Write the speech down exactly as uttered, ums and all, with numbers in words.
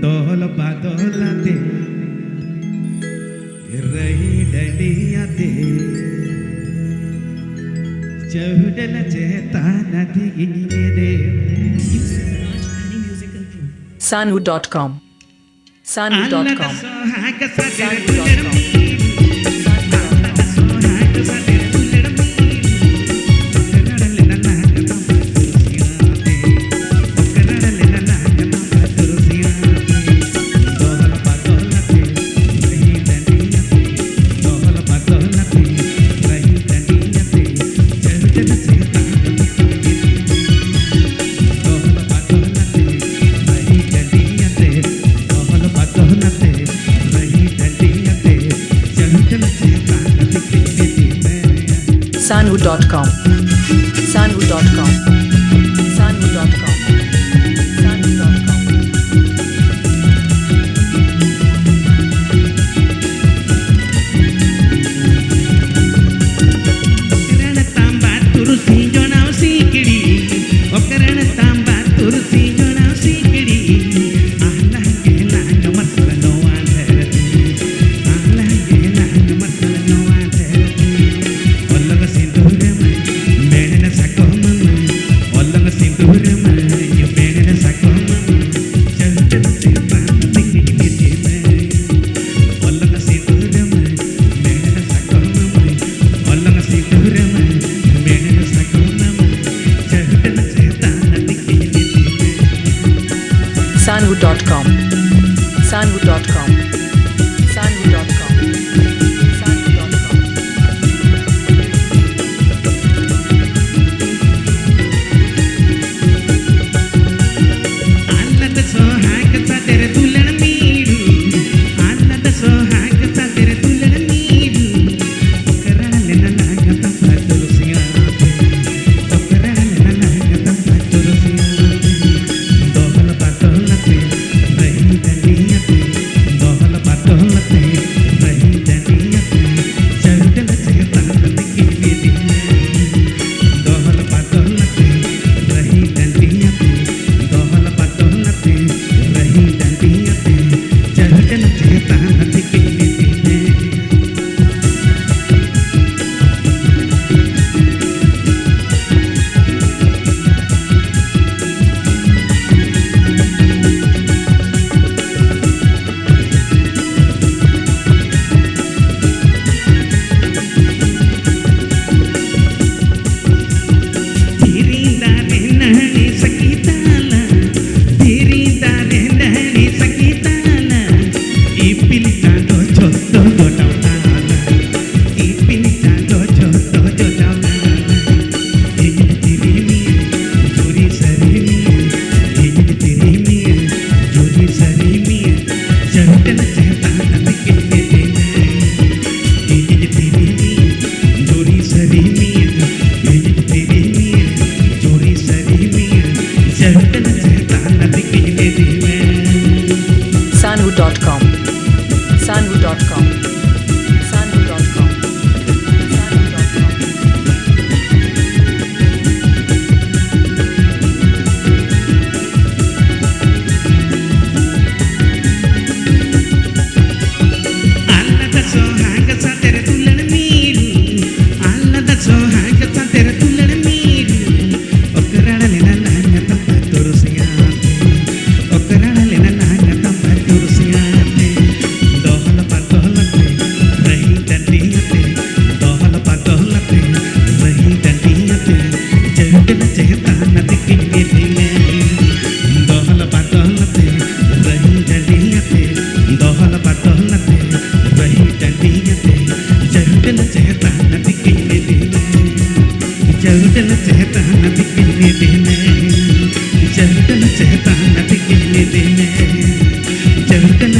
ᱫᱚᱞ ᱵᱟᱫᱚᱞ ᱟᱛᱮ, ᱨᱟᱹᱦᱤ ᱰᱟᱹᱰᱤ ᱟᱛᱮ, ᱪᱟᱹᱣᱰᱟᱹᱞ ᱪᱮᱛᱟᱱ ᱛᱮᱜᱤᱧ ᱮᱱᱮᱡ᱾ Sanhu dot com. Sanhu dot com. Sanhu dot com. Sanhu dot com. Sanhu dot com. Sanhu dot com. Sanhu dot com. ᱨᱟᱹᱲ ᱛᱟᱢ ᱵᱟᱛᱩᱨ ᱥᱤᱧ ᱡᱚᱱᱟᱣ ᱥᱤᱠᱲᱤ, ᱚᱠᱨᱟᱲ ᱛᱟᱢ ᱵᱟᱛᱩᱨ ᱥᱤᱧ ᱡᱚᱱᱟᱣ ᱥᱤᱠᱲᱤ, ᱟᱦᱞᱟ ᱜᱮᱞᱟᱝ ᱢᱟᱨᱥᱟᱞ ᱱᱚᱣᱟ ᱫᱷᱟᱹᱨᱛᱤ, ᱟᱦᱞᱟ ᱜᱮᱞᱟᱝ ᱢᱟᱨᱥᱟᱞ ᱱᱚᱣᱟ ᱫᱷᱟᱹᱨᱛᱤ᱾ ᱚᱞᱚᱜ ᱥᱤᱸᱫᱩᱨ ᱢᱟᱹᱭ, ᱢᱮᱬᱦᱮᱫ ᱥᱟᱠᱚᱢ ᱢᱟᱹᱭ, ᱚᱞᱚᱜ ᱥᱤᱸᱫᱩᱨ ᱢᱟᱹᱭ, ᱢᱮᱬᱦᱮᱫ ᱥᱟᱠᱚᱢ ᱢᱟᱹᱭ, ᱪᱟᱹᱣᱰᱟᱹᱞ ᱪᱮᱛᱟᱱ ᱛᱤᱠᱤᱱ ᱢᱟᱹᱭ᱾ ᱚᱞᱚᱜ ᱥᱤᱸᱫᱩᱨ ᱢᱟᱹᱭ, ᱢᱮᱬᱦᱮᱫ ᱥᱟᱠᱚᱢ ᱢᱟᱹᱭ, ᱚᱞᱚᱜ ᱥᱤᱸᱫᱩᱨ ᱢᱟᱹᱭ, ᱢᱮᱬᱦᱮᱫ ᱥᱟᱠᱚᱢ ᱢᱟᱹᱭ, ᱪᱟᱹᱣᱰᱟᱹᱞ ᱪᱮᱛᱟᱱ ᱛᱤᱠᱤᱱ ᱢᱟᱹᱭ᱾ Sanhu dot com. Sanhu dot com. Sanhu dot com. Sanhu dot com. ᱟᱞᱟᱫᱟ ᱥᱚᱦᱟᱜ ᱥᱟᱛᱮᱨ ᱫᱩᱞᱟᱹᱲ ᱢᱤᱨᱩ, ᱟᱞᱟᱫᱟ ᱥᱚᱦᱟᱜ ᱥᱟᱛᱮᱨ ᱫᱩᱞᱟᱹᱲ ᱢᱤᱨᱩ, ᱚᱠᱨᱟᱲ ᱞᱮᱱᱟ ᱞᱟᱸᱜᱟ ᱛᱟᱢ ᱵᱟᱛᱩᱨ ᱥᱤᱧ ᱟᱛᱮ, ᱚᱠᱨᱟᱲ ᱞᱮᱱᱟ ᱞᱟᱸᱜᱟ ᱛᱟᱢ ᱵᱟᱛᱩᱨ ᱥᱤᱧ ᱟᱛᱮ, ᱫᱚᱦᱚᱞ ᱵᱟᱫᱚᱞ ᱟᱛᱮ, ᱨᱟᱹᱦᱤ ᱰᱟᱹᱰᱤ ᱟᱛᱮ, ᱫᱚᱦᱚᱞ dot com. Sanvu dot com. Sanvu dot com. Sanvu dot com. ಅಲ್ಲದ ಸೋಹಾಗ ಸತೆರ ತುಲ್ಲಣ ನೀಡು, ಅಲ್ಲದ ಸೋಹಾಗ ಸತೆರ ತುಲ್ಲಣ ನೀಡು. ಒಕ್ಕರಡಲಿನ ನಾಂಗ ತಮ್ಮ ತುರುಸಿಯಾತೆ, ಒಕ್ಕರಡಲಿನ ನಾಂಗ ತಮ್ಮ ತುರುಸಿಯಾತೆ. ದೋಹಲ ಪದೋಲತೆ, ರಹಿ ದಂಡಿಯತೆ, ದೋಹಲ ಪದೋಲತೆ, ರಹಿ ದಂಡಿಯತೆ. ಜಗಡಲ ಚೇತಾನ ದಿಕ್ಕಿನ ದಿನೆ. ದೋಹಲ ಪದೋಲತೆ, ರಹಿ ದಂಡಿಯತೆ, ದೋಹಲ ಪದೋಲತೆ, ರಹಿ ದಂಡಿಯತೆ. ಜಗಡಲ ಚೇತಾನ ದಿಕ್ಕಿನ ದಿನೆ. ಜಗಡಲ ಚೇತಾನ ದಿಕ್ಕಿನ ದಿನೆ. ಜಗಡಲ ಚೇತಾನ ದಿಕ್ಕಿನ ದಿನೆ. ಜಗಡಲ